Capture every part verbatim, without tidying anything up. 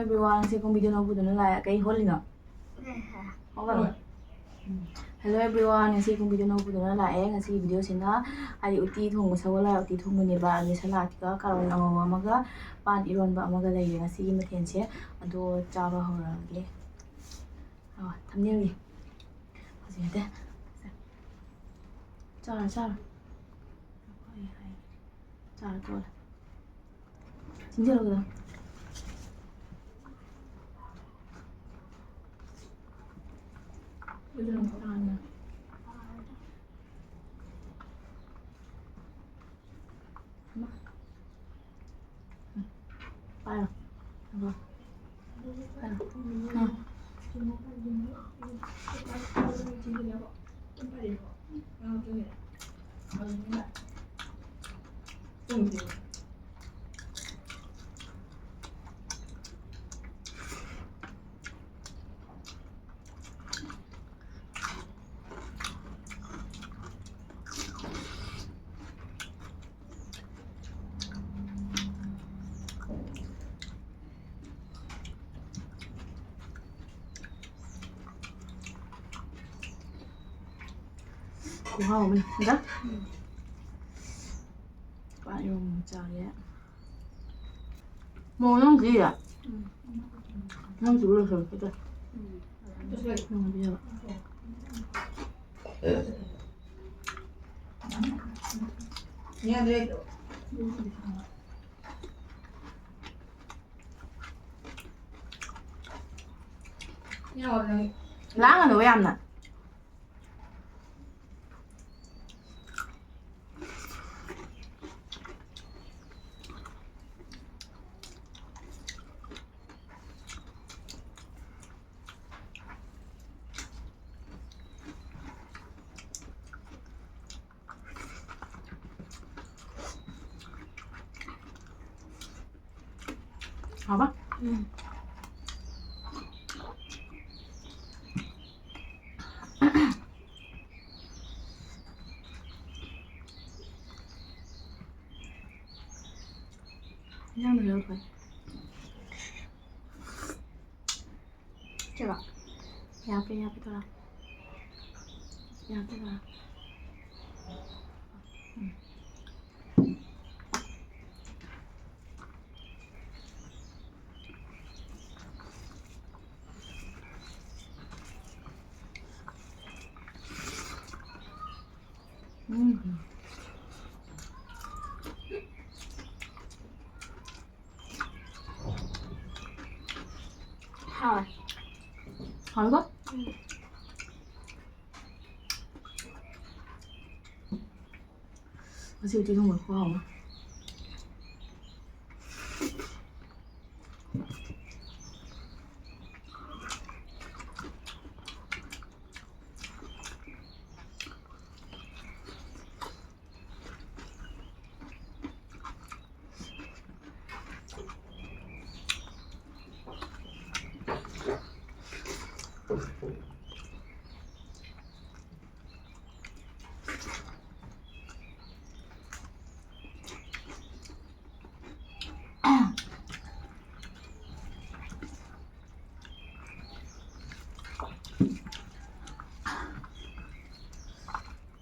Everyone, ꯉꯁꯤ ꯀꯨꯝꯕꯤꯗꯨ ꯅꯧꯕꯗꯨꯅ ꯂꯥꯛꯑꯦ꯫ ꯀꯩ ꯍꯣꯜꯂꯤꯅꯣ? ꯍꯣꯜꯂꯣ꯫ Hello everyone, ꯉꯁꯤ ꯀꯨꯝꯕꯤꯗꯨ ꯅꯧꯕꯗꯨꯅ ꯂꯥꯛꯑꯦ꯫ ꯉꯁꯤꯒꯤ video ꯁꯤꯅ ꯍꯥꯏꯗꯤ ꯎꯇꯤ ꯊꯣꯡꯕ, ꯁꯒꯣꯜ ꯍꯋꯥꯏ ꯎꯇꯤ ꯊꯣꯡꯕꯅꯦꯕ꯫ ꯑꯗꯩ ꯁꯂꯥꯗꯀ ꯀꯥꯔꯣꯠ ꯉꯧꯕ ꯑꯃꯒ ꯄꯥꯟ ꯏꯔꯣꯟꯕ ꯑꯃꯒ ꯂꯩꯔꯦ ꯉꯁꯤꯒꯤ ꯃꯊꯦꯜꯁꯦ꯫ ꯑꯗꯣ ꯆꯥꯕ ꯍꯧꯔꯒꯦ꯫ ꯑꯣ, ꯊꯝꯅꯦꯜꯒꯤ꯫ ꯍꯧꯖꯤꯛ ꯅꯠꯇꯦ꯫ ꯆꯥꯔꯣ, ꯆꯥꯔꯣ꯫ ꯆꯥꯔꯣ, ꯇꯣꯛꯑꯣ꯫ ꯆꯤꯡꯁꯤꯜꯂꯣ ꯈꯤꯇꯪ꯫ ꯄꯥꯏꯔꯣ꯫ ꯄꯥꯏꯔꯣ꯫ ꯑꯥ꯫ ꯈꯨꯍꯥꯎ ꯑꯃꯅꯤ꯫ ꯑꯗ? ꯄꯥꯟ ꯏꯔꯣꯟꯕ ꯆꯥꯒꯦ꯫ ꯃꯣꯔꯣꯛ ꯅꯝꯗ꯭ꯔꯤꯌꯦ? ꯅꯝꯗ꯭ꯔꯤꯕ ꯂꯣꯏꯁꯜꯂꯛꯀꯦ ꯇꯧꯔꯦ꯫ ꯅꯝꯗ꯭ꯔꯤꯌꯦꯕ꯫ ꯂꯥꯡꯒꯅꯨ ꯌꯥꯝꯅ꯫ ꯍꯥꯎꯕ? ꯎꯝ꯫ ꯏꯟꯖꯥꯡꯗꯣ ꯂꯧꯊꯣꯛꯑꯦ꯫ ꯌꯥꯄꯦ, ꯌꯥꯄꯦ, ꯊꯣꯔꯥ꯫ ꯌꯥꯄꯦ, ꯊꯣꯔꯥ꯫ ꯎꯝ꯫ ꯎꯝ꯫ ꯍꯥꯎꯋꯦ꯫ ꯍꯥꯎꯋꯦꯀꯣ? ꯎꯝ꯫ ꯉꯁꯤ ꯎꯇꯤ ꯊꯣꯡꯕ ꯈꯨꯍꯥꯎ ꯑꯃ꯫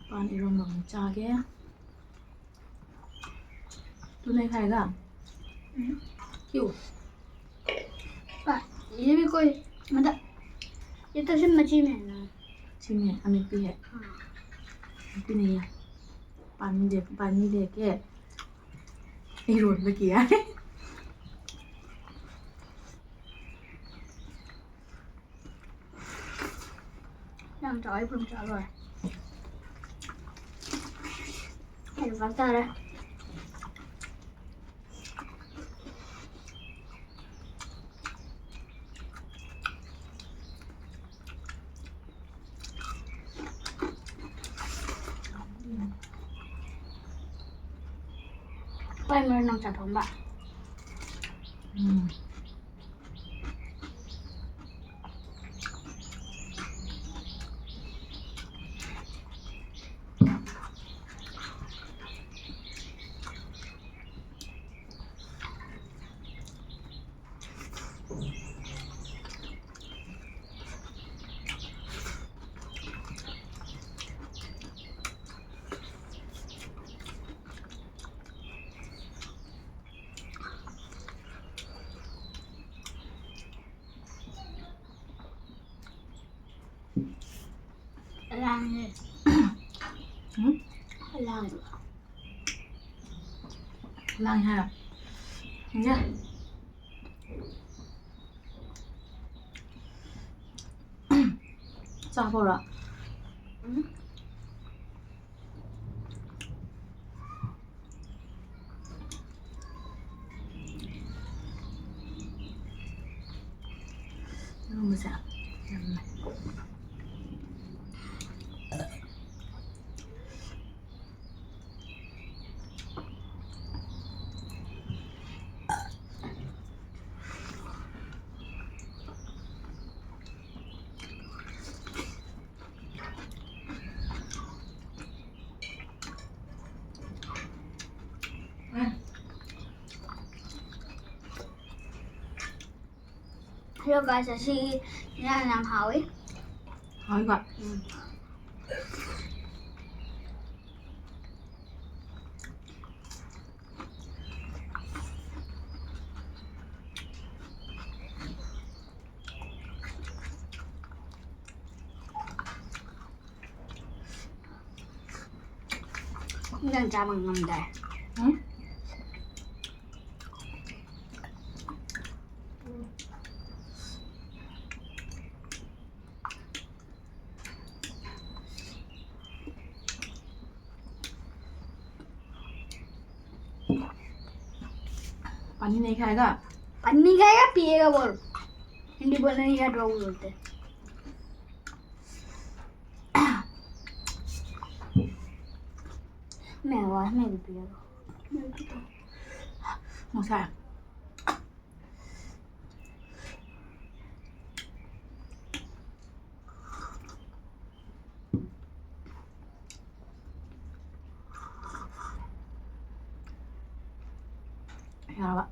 ꯄꯥꯟ ꯏꯔꯣꯟꯕ ꯑꯃꯨꯛ ꯆꯥꯒꯦ꯫ तू नहीं खाएगा? हम्म। क्यों? पा-, ये भी कोई, मतलब, ये तो सिर्फ मच्छी में है ना। मच्छी में अमेठी है। हाँ। अमेठी नहीं है। पानी दे, पानी लेके ꯏꯔꯣꯟꯕ ꯀꯤꯌꯥ꯫ ꯌꯥꯝ ꯆꯥꯎꯋꯦ, ꯐꯨꯜ ꯆꯥꯎꯋꯦ꯫ ꯑꯩ ꯚꯥꯞ ꯇꯥꯔꯦ꯫ ꯄꯥꯏ ꯃꯔꯨ ꯅꯪ ꯆꯥꯊꯣꯛꯑꯝꯕ꯫ ꯎꯝ꯫ ꯂꯥꯡꯉꯦ꯫ ꯎꯝ? ꯂꯥꯡꯉꯦ꯫ ꯂꯥꯡꯉꯦ ꯍꯥꯏꯔꯣ? ꯌꯥ꯫ ꯆꯥ ꯍꯧꯔꯣ? ꯎꯝ꯫ ꯏꯔꯣꯝꯕꯁꯦ ꯌꯥꯝꯅ Hello guys, ꯑꯁꯤꯒꯤ ꯏꯟꯖꯥꯡ ꯌꯥꯝ ꯍꯥꯎꯋꯤ꯫ ꯍꯥꯎꯋꯤꯀꯣ? ꯎꯝ꯫ ꯏꯟꯖꯥꯡ ꯆꯥꯕ ꯉꯝꯗ꯭ꯔꯦ꯫ ꯎꯝ? पानी नहीं खाएगा? पानी नहीं खाएगा, पिएगा बोल। हिंदी बोलने नहीं आता, वो बोलते हैं। मैं आवाज में भी पिएगा। मैं भी पीता हूँ। मौसा। ꯌꯥꯔꯕ?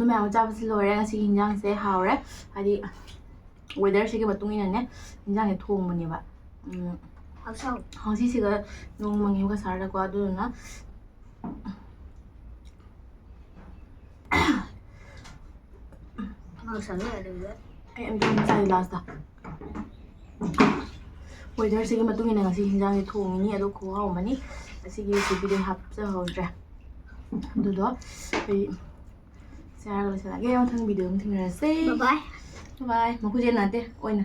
ꯑꯗꯨ ꯃꯌꯥꯝ ꯑꯃ ꯆꯥꯕꯁꯤ ꯂꯣꯏꯔꯦ꯫ ꯉꯁꯤꯒꯤ ꯍꯤꯟꯖꯥꯡꯁꯦ ꯍꯥꯎꯔꯦ, ꯍꯥꯏꯗꯤ ꯋꯦꯗꯔꯁꯤꯒꯤ ꯃꯇꯨꯡ ꯏꯟꯅꯅꯦ ꯍꯤꯟꯖꯥꯡꯁꯦ ꯊꯣꯡꯕꯅꯦꯕ꯫ ꯎꯝ, ꯍꯥꯎꯁꯤ ꯍꯥꯎ꯫ ꯉꯁꯤꯁꯤꯒ ꯅꯣꯡ ꯃꯪꯉꯤꯕꯒ ꯁꯥꯔꯒꯀꯣ, ꯑꯗꯨꯗꯨꯅ ꯍꯥꯎꯁꯜꯂꯦ ꯑꯗꯨꯗ꯫ ꯑꯩ ꯑꯝꯇ ꯆꯥꯏ ꯂꯥꯁꯇ꯫ ꯋꯦꯗꯔꯁꯤꯒꯤ ꯃꯇꯨꯡ ꯏꯟꯅ ꯉꯁꯤ ꯍꯤꯟꯖꯥꯡꯁꯦ ꯊꯣꯡꯉꯤꯅꯤ, ꯑꯗꯣ ꯈꯨꯍꯥꯎ ꯑꯃꯅꯤ꯫ ꯉꯁꯤꯒꯤ ꯔꯦꯁꯤꯄꯤꯗꯤ ꯍꯥꯞꯆꯍꯧꯗ꯭ꯔꯦ꯫ ꯑꯗꯨꯗꯣ ꯑꯩ ꯆꯥꯔꯒ ꯂꯣꯏꯁꯤꯜꯂꯒꯦ꯫ ꯃꯊꯪ ꯚꯤꯗꯤꯑꯣ ꯑꯃ ꯊꯦꯡꯅꯔꯁꯦ꯫ ꯕꯥꯏ ꯕꯥꯏ꯫ ꯃꯈꯨꯠꯁꯦ ꯅꯥꯗꯦ ꯑꯣꯏꯅ꯫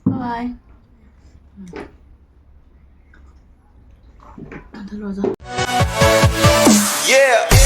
ꯕꯥꯏ ꯕꯥꯏ꯫ ꯎꯝ꯫ ꯊꯜꯂꯣ, ꯖꯣ꯫ Yeah.